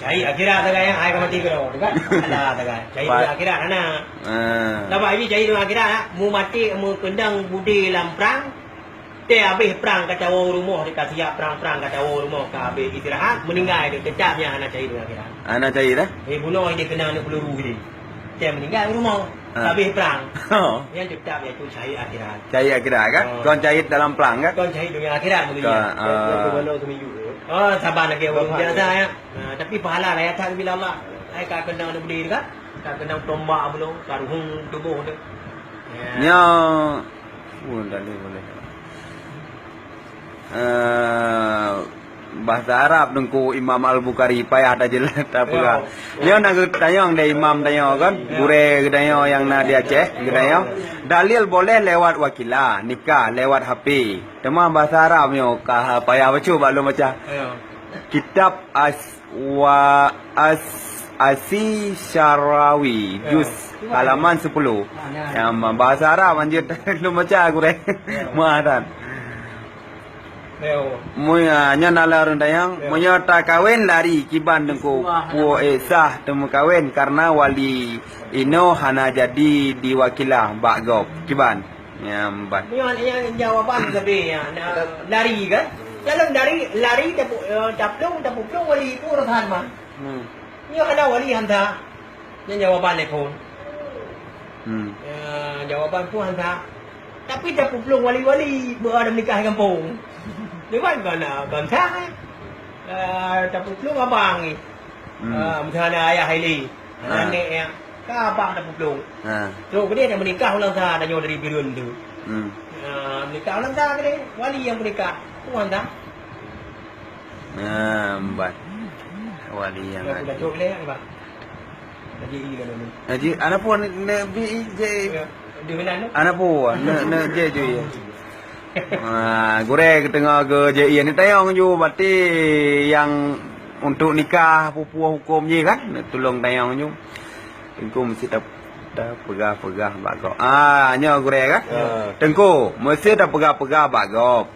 Syahid akhirat sagai, ya, hai ka maté keudroe, tu kan? Alah sagai. Syahid dunia akhirat hana. Ah. Sebab ini syahid dunia akhirat, ya. Mu maté, mu keundang budé lam prang, Teuh habéh prang ka tawoe rumoh, ka siap prang-prang ka tawoe rumoh, ka habéh istirahat, meuninggai deh, teutap nyan hana syahid akhirat. Hana syahid, eh? Eh, bunoe deh keunong peuluru deh. Teuh meuninggai rumoh, ka habéh prang. Oh. Nyan teutap nyan tu syahid akhirat. Syahid akhirat, kan? Oh. Kon syahid dalam prang, kan? Kon syahid dunia akhirat, maksudnya. Kon, ah. Oh, saban lagèe ureueng biasa, ya. Ah, tapi pahala raya that bila Allah. Hai ka keunong aneuk beudé, kan? Ka keunong tombak bunoe, ka ruhueng tuboh deh. Ya. Nyoe. Oh, dalil boleh. Eh, bahasa Arab Teungku Imam Al-Bukhari payah tajeulaih tapeugah. Ya. Nyoe na geutanyong deh imam tanyoe kan, gurèe geutanyoe nyang na di Aceh geutanyoe. Dalil boleh lewat wakilah, nikah lewat H P. Teuma bahasa Arab nyoe ka payah bacut bak lôn baca. Ya. Kitab As- Wa as-, Asi Syarawi, juz halaman sepuluh. Nyang bahasa Arab anjeut lôn baca gurèe. Meuah tan. Mu-, ya, nyan na lôn tanyong, meunyoe takawen lari kiban Teungku, peue sah teumeukawen karena wali inoe hana jadi diwakilah bak gob. Kiban? Nyang ban. Nyoe, nyan jawaban sabe nyan, na, lari kan? Dalam lari, lari tapu-, eh, taplueng, taplueng wali itu urusan mah. Hmm. Nyoe hana wali han sah. Nyan jawaban lé phon. Hmm. Ya, jawaban phon han sah. Tapi taplueng wali-wali beu ada menikah di kampung. Di mana kon sah, eh? Eh, taplueng abang ni. Hmm. Ah, misalnya ayah Haili. Ha. Aneuk nyan ka abang taplueng. Ha. Trok keudeh dak meunikah ulang sa tanyoe dari Bireuen tu. Hmm. Ah, meunikah ulang sa keudeh, wali nyang meunikah. Tuan dah. Nah, empat. Wali nyang ada. Dah trok keudeh, Bang. Haji I kan dulu. Haji, ana pun ne bi je. Ya, di mana tu? Ana pun ne, ne je je. Ha, gurèe geuteungoh geu J I ni tayong ju, berarti nyang untuk nikah, peue-peue huköm jih kan, tulông tayong ju. Teungku meusti ta-, tapeugah-peugah bak gob. Ah, nyoe gurèe kan? Ya. Teungku, meusti tapeugah-peugah bak gob.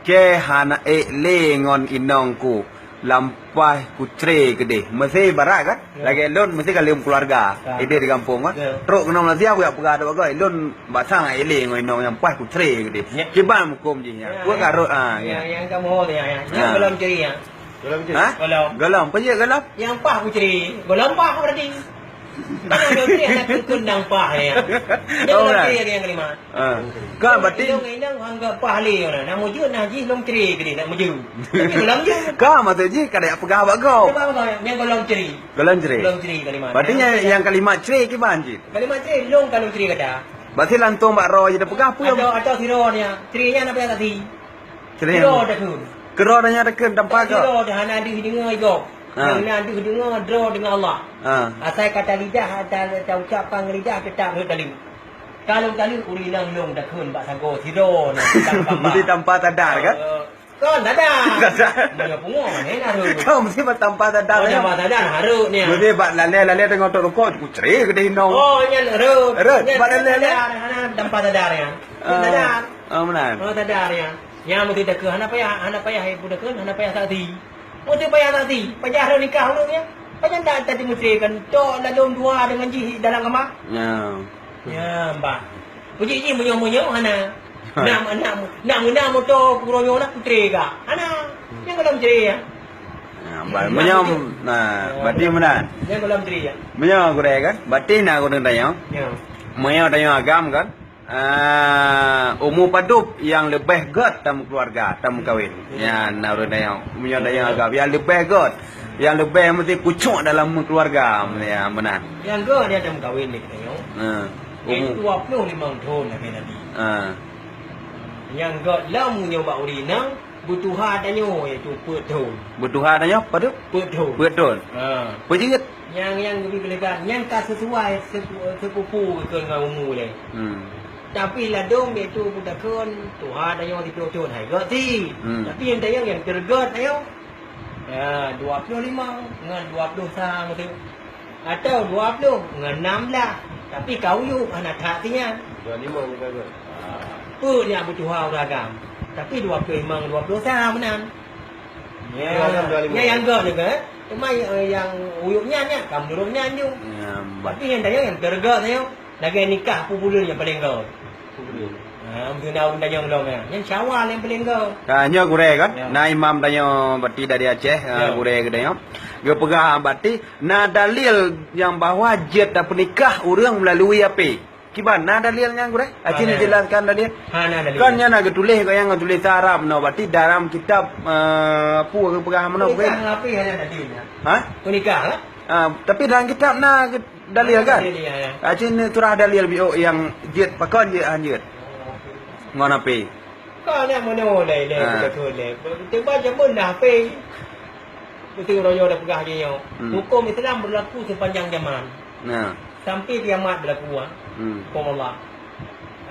Kèe hana ék lé ngon inong ku. Lam paih kucre keudeh. Meusti ibarat kan? Ya. Lagèe lôn meusti ka lheueh keuluwarga. Ya. Idéh di gampông kan? Ya. Trok keunoe Malaysia, buyak peugah dua bagoe. Lôn basang ilé ngon inong nyang paih kucre keudeh. Ya. Kiban huköm jih nyan. Ya, buat ya. Karot, ah, ya, ya. Yang kamu ya, ya. Ya. Yang belum curi ya. Belum curi? Ha? Belum. Belum. Apa je belum? Yang paih kucre. Belum paih berarti. Kalau belum curi, anak kundang paih ya. Dia oh, belum kan? Curi lagi yang kelima. Ah. Kan berarti inong, inong anggap paih lé orang. Nak mujur, nah jih lom curi ke dia, nak mujur. Tapi belum je. Kan maksud jih, kada peugah bak gob. Peugah bak gob, yang belum curi. Golom cre. Golom cre kalimat. Berarti nyang, nyang kalimat cre kiban cit? Kalimat cre, lôn ka lôn cre gata. Berarti langsung bak droe jih tapeugah peue? Atau, atau sidroe nyan. Cre nyan apa yang tadi? Cre nyan. Sidroe takheun. Keudroe nyan takheun tanpa ka. Sidroe dah hana deuh deungoe igoe. Ha. Nyang na deuh deungoe droe deungon Allah. Ha. Asai kata lidah, ata, ata ucapkan lidah tetap rhot taleuek. Ka lôn taleuek ureueng inong lôn takheun bak sagoe sidroe nyan tanpa. Mesti tanpa sadar kan? Eh, Kon sadar. Sadar. Meunyoe pungo, mana harok. Kau mesti bertambah sadar. Oh, ya. Tambah sadar, harok ni. Mesti bak lalai-lalai tengok tok rukok, kucri gede inong. Oh, nyan harok. Harok, nyan bak lalai-lalai. Sadar, hana tambah sadar ya. Ah, sadar. Ah, benar. Oh, sadar ya. Yang mesti takheun, hana payah, hana payah ibu takheun, hana payah saksi. Mesti payah saksi. Payah harok nikah ureueng ya. Payah tak tadi mesti kan tok lalu dua dengan jih dalam kamar. Ya. Ya, bah. Uji ji meunyoe-meunyoe hana. Hai. Nak, nak, nak meunang moto kuro nyoe nak putri ka. Hana. Nyang golom ceri ya. Nah, ba-, meunyoe, nah, berarti meunan. Nyang golom ceri ya. Meunyoe gurèe kan? Berarti na ureueng tanyong. Ya. Meunyoe tanyong agam kan? Ah, umu padub nyang leubeh gèt tameukeuluwarga, tameukawen. Ya, na ureueng tanyong. Meunyoe tanyong agam, nyang leubeh gèt. Nyang leubeh meusti kucok dalam keuluwarga, ya, meunan. Nyang gèt dia tameukawen ni tanyong. Ha. Umu. Yaitu dua puluh lima thon lagèe Nabi. Ha. Nyang göt lom nyoe bak ureueng inong, beutuha tanyoe, iaitu peuet thon. Beutuha tanyoe, apa tu? Peuet thon. Peuet thon. Ha. Peue jeuet? Nyang, nyang geubri keulegan, nyang ka sesuai sepu-, sepupu keu ngon umu lé. Hmm. Tapi ladôm, iaitu beutakheun, tuha tanyoe siplôh thon, hai göt cit. Hmm. Tapi nyang tanyoe nyang teugöt tanyoe, ya, dua ploh limong ngon dua ploh sa meuteuk. Atau dua ploh ngon nam blah. Tapi ka uyueb hana that sinyan. Dua limong juga ke? Peue nyang beutuha ureueng agam. Tapi dua ploh limong, dua ploh sa meunan. Ya, dua limong. Nyan nyang göt juga. Cuma, eh, nyang uyueb nyan, nyan ka meunurot nyan ju. Ya, ba- Tapi nyang tanyong nyang teugöt nyoe. Lagèe nikah peue buleuen nyang paleng göt? Peue buleuen? Ha, meuteuna ureueng tanyong lom nyan. Nyan Syawal nyang paleng göt. Ka nyoe gurèe kan? Ya. Na imam tanyoe bati dari Aceh, ha, ya, gurèe geutanyoe. Geupeugah bati, na dalil nyang bahwa jeuet tapeunikah ureueng meulalu api. Kiban, na dalil nyan gurèe? Aci neujelaskan dalil. Ha, na dalil. Kan nyan na geutuléh gobnyan ngon tulésan Arab meunoe, bati dalam kitab, eh, peue geupeugah meunoe, gurèe? Peunikah ngon api hana dalil nyan. Ha? Peunikah lah. Ah, tapi dalam kitab na ge-, dalil kan? Dalil, ya, ya. Aci neusurah dalil biôk nyang jeuet, pakon jeuet han jeuet. Ngon api. Ka na meunoe lé, lé, ha, beutôi lé. Tiba jameun dah api. Beutôi uroe nyoe dah peugah lagèe nyoe. Hmm. Huköm Islam beulaku seupanjang jaman. Nah. Sampai kiamat beulaku, ah. Hmm. Huköm Allah.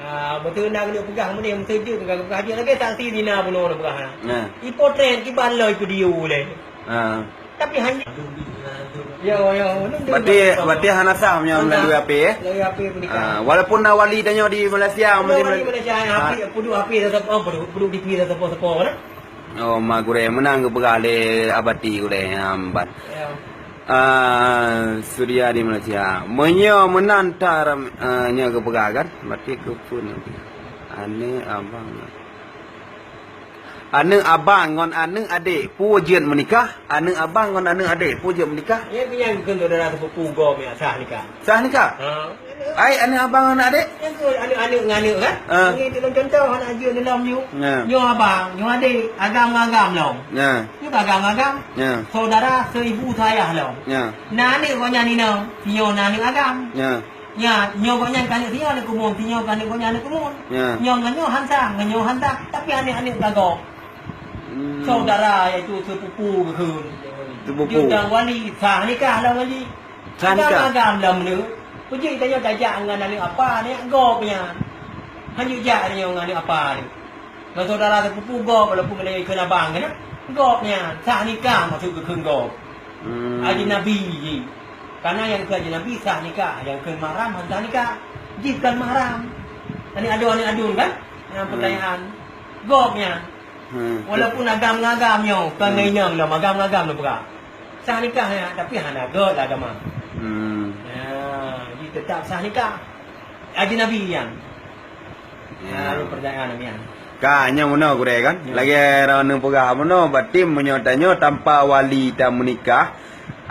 Ah, beutôi na keuneuk peugah meunan, beutôi jeuet ka peugah jeuet lagèe saksi zina bunoe na peugah. Nah. Ipotret kiban lom ipeudiu lé. Ha. Tapi hanya, ya, ya, berarti, berarti hana sah meunyoe meulalu api, eh? Meulalu api peunikah. Ah, walaupun na wali tanyoe di Malaysia, walaupun di Malaysia, ha, api, peuduek api sapo-sapo, peuduek, peuduek di api sapo-sapo, kan? Oh, ma gurèe, meunan geupeugah lé Abati gurèe, ha, ban. Ya. Ah, Suria di Malaysia. Meunyoe meunan tar, ah, nyoe geupeugah kan? Berarti keupeue nanti? Aneuk abang. Aneuk abang ngon aneuk adék peue jeuet meunikah? Aneuk abang ngon aneuk adék peue jeuet meunikah? Nyan keuh nyang kheun saudara sepupu gob nyan sah nikah. Sah nikah? Ha. Ai, aneuk abang ngon aneuk adék? Nyan keuh aneuk-aneuk ngon aneuk kan? Ha. Nyoe teuh lôn contoh aneuk jeuet lom nyoe. Ya. Nyoe abang, nyoe adék, agam ngon agam lom. Ya. Nyoe agam ngon agam. Ya. Saudara seibu seayah lom. Ya. Na aneuk gobnyan inong, sinyoe na aneuk agam. Ya. Nyan, nyoe gobnyan ka aneuk sinyoe aneuk keumuen, sinyoe ka aneuk gobnyan aneuk keumuen. Ya. Nyoe ngon nyoe han sah, ngon nyoe han sah, tapi aneuk-aneuk ka gob. Hmm. Saudara, iaitu sepupu geukheun. Sepupu. Jeuet dan wali, sah nikah lom wali. Sah nikah. Agam-agam lom nyoe. Peue jeuet tanyoe tajak ngon aneuk apa, aneuk gob nyan. Han jeuet jak tanyoe ngon aneuk apa nyoe. Ngon saudara sepupu gob, walaupun keuneuk kheun abang keunan, gob nyan sah nikah maksud geukheun gob. Hmm. Ajnabi jih. Karena nyang kheun ajnabi sah nikah, nyang kheun mahram han sah nikah. Jih kon mahram. Aneuk aduen, aneuk aduen kan? Nyang, hmm, pertanyaan. Gob nyan. Hmm. Walaupun agam ngon agam nyoe, kon, hmm, ngon inong lom, agam ngon agam lom peugah. Sah nikah nyan, tapi hana göt lah agama. Hmm. Ya, jadi tetap sah nikah. Ajnabi nyan. Ya. Ha, lalu pertanyaan nyan. Ka, nyan meunoe gurèe kan? Ya. Lagèe droeneuh peugah meunoe, berarti meunyoe tanyoe tanpa wali tameunikah,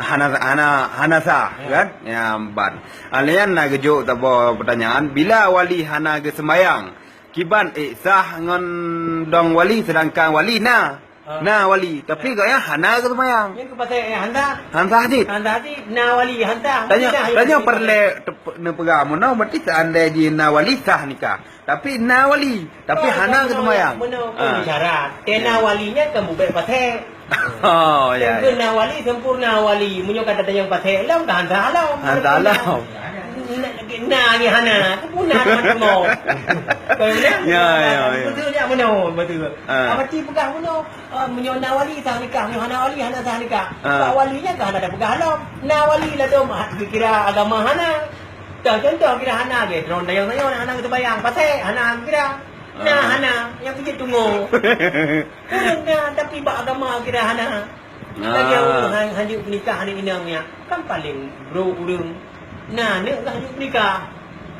hana, hana, hana sah, ya, kan? Ya, ban. Alèh nyan na geujok saboh pertanyaan, bila wali hana geuseumbayang, kiban ék sah ngon dong wali, sedangkan wali na? Ah. Na wali, tapi gobnyan hana geuseumbayang. Nyan keuh pasal, eh, han sah. Han sah cit. Han sah cit, na wali han sah. Tanyoe, tanyoe peureulèe teup-, neupeugah meunoe, berarti seandai jih na wali sah nikah. Tapi na wali, tapi hana geuseumbayang. Meunoe, meunoe, ah, bicara. Teuh na wali nyan kan bubèe pasek. Oh, ya, ya. Kan na wali, sempurna wali. Meunyoe ka tatanyong pasek lom, ka han sah lom. Han sah lom. Na, na, na, hana. Keupeue na teuma-teuma. Ya, ya, ya. Beutôi jak meunoe, beutôi. Ah. Abati peugah meunoe. Ah, meunyoe na wali sah nikah, meunyoe hana wali hana sah nikah. Ah. Bak wali nyan ka hana tapeugah lom. Na wali ladôm, ha, geukira agama hana. Toh contoh kira hana lagèe droeneuh tanyong-tanyong hana geuseumbayang, pasek hana geukira. Na, ah, hana, nyang peujeuet tungo. Ureueng na, tapi bak agama kira hana. Ah. Lagèe ureueng han, hanjeuet peunikah aneuk inong nyan, kan paleng brok ureueng. Na aneuk ka hanjeuet peunikah.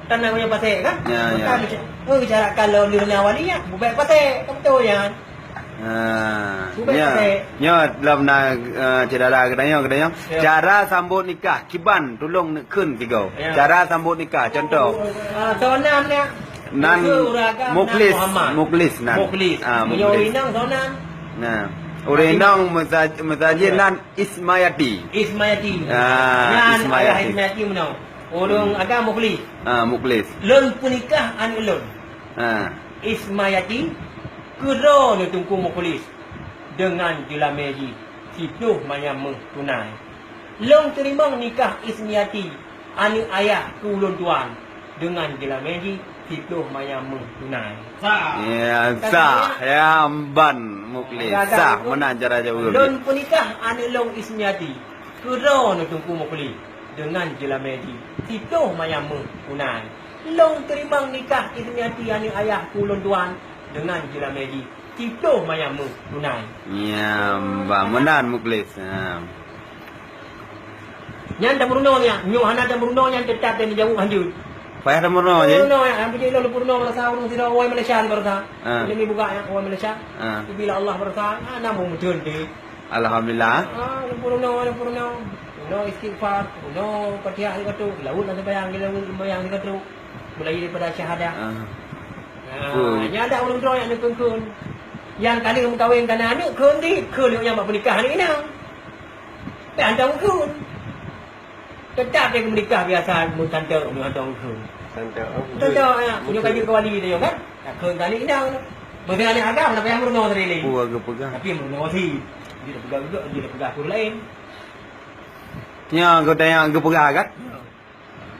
Kan na ureueng pasek kan? Ya, ya. Maka bica-, oh, bicara kalau lheueh na wali nyan, bubèe pasek, kan beutôi nyan. Ah, nyoe, nyoe lom na, eh, syedara geutanyoe, geutanyoe. Ya. Cara sambot nikah, kiban tulông neukheun sigoe. Ya. Cara sambot nikah, contoh. Ah, soe nan nyan? Nan Mukhlis, Mukhlis nan. Mukhlis. Ah, Mukhlis. Ureueng inong soe nan? Nah, ureueng inong meusa-, meusajid nan Ismayati. Ismayati. Ah, nyan Ismayati. Ayah Ismayati meunoe. Ureueng agam Mukhlis. Ah, Mukhlis. Lôn peunikah aneuk lôn. Ah. Ismayati. Keudroe nyoe Teungku Muklis deungon jeulamé jih siploh manyam méuh tunai. Lôn teurimong nikah Ismiati, aneuk ayah keu ulôn tuan, deungon jeulamé jih siploh manyam méuh tunai. Sah. Ya, sah. Ya, ban Muklis. Sah, meunan cara jaweueb. Lôn peunikah aneuk lôn Ismiati, keudroe nyoe Teungku Muklis deungon jeulamé jih siploh manyam méuh tunai. Lôn teurimong nikah Ismiati aneuk ayah keu ulôn tuan deungon jeulamé jih siploh manyam méuh tunai. Ya, ban meunan Muklis. Ha. Nyan tameurunoe nyan, nyoe hana tameurunoe nyan teutap dan jaweueb hanjeuet. Payah tameurunoe je. Tameurunoe nyan, han peucit lôn peurunoe baroesa ureueng sidroe awai Malaysia ni baroesa. Ha. Lôn buka nyan awai Malaysia. Ha. Bila Allah baroesa, hana meuteun deh. Alhamdulillah. Ah, lôn peurunoe, lôn peurunoe. Peurunoe istighfar, peurunoe Fatihah di katrok, laôt lam sembahyang, di laôt sembahyang di katrok. Mulai daripada syahadah. Ah. Ah, nyan ada ureueng droe nyang neukheun-kheun. Nyang ka lheueh meukawen kana aneuk kheun dit, kheun lheueh nyang bak peunikah aneuk inong. Tapi hantom kheun. Teutap dia meunikah biasa, meutantok, meuhantom kheun. Tantok, oh, betul. Tantok, ya. Betul. Punya kaji kawali dia kan? Tak kheun kali indah tu. Mesti aneuk agam, tapi yang meurunoe tadi ni. Oh, agak pegang. Tapi meurunoe sih. Dia dah pegang juga, dia dah pegang aku lain. Nya, kau tanya, agak pegang kan? Ya.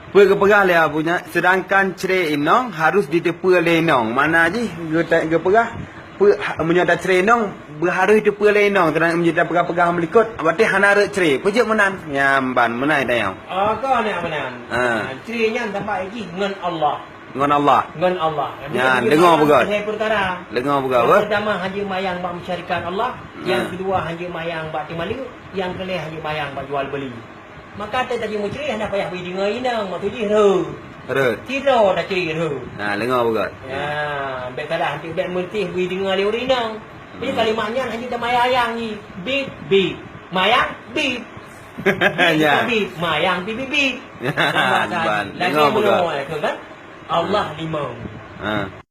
Peue geupeugah lé Abu nyan, sedangkan cre inong harus jiteupeue lé inong. Makna jih geuta-, geupeugah, peue ha-, meunyoe tacre inong, beuharôh jiteupeue lé inong, sedangkan meunyoe tapeugah-peugah meulikot, berarti hana rhot cre. Peue jeuet meunan? Nyan ban meunan tanyong. Oh, kon nyan meunan. Ha. Ha, cre nyan sabab jih ngon Allah. Ngon Allah. Ngon Allah. Nyan, deungoe beugöt. Tiga perkara. Deungoe beugöt, apa? Yang pertama, hana mayang bak mensyarikat Allah. Ha. Yang kedua, hana mayang bak teumaleue. Yang keulhèe, hana mayang bak jual beli. Maka teuh tajeuet meucre hana payah bri deungoe inong, maksud jih rhot. Rhot. Sidroe tacre rhot. Nah, deungoe beugöt. Ya, bèk salah, bèk meuntéh bri deungoe lé ureueng inong. Jadi, hmm, kalimat nyan hana tamayang jih. Bip, bip. Mayang, bip. Bip, ya, bip. Mayang, bip, bip, bip. Ban, ban. Lagèe deungoe beugöt. Meunoe, kan? Allah, hmm, limong. Ha.